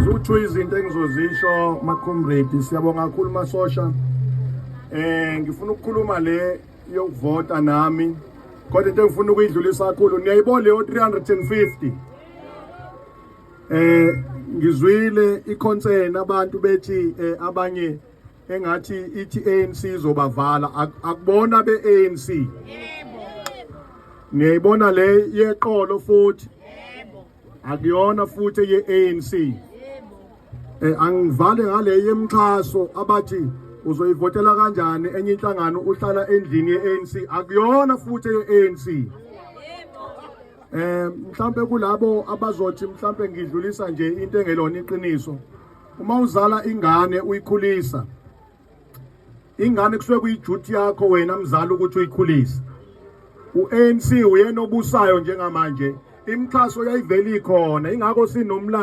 Zuthu izinto engizozisho makhomredi, siyabonga kakhulu masosha. Ngifuna ukukhuluma le yokuvota nami, kodwa into engifuna ukuyidlulisa kakhulu, niyayibona leyo 350. Ngizwile iconcern abantu bethi abanye engathi ithi ANC izobavala. Akubona be-ANC. Niyayibona le yeqolo futhi akuyona futhi ye-ANC. Angivale ngale yemxhaso, abathi uzoyivotela kanjani enye inhlangano uhlala endlini ye-ANC, akuyona futhi ye-ANC. Mhlambe kulabo abazothi mhlambe ngidlulisa nje into engelona iqiniso, uma uzala ingane uyikhulisa ingane, kusuke kuyiduty yakho wena mzali ukuthi uyikhulise. U-ANC uyena obusayo njengamanje, imixhaso yayivela ikhona, ingakho sinomlando.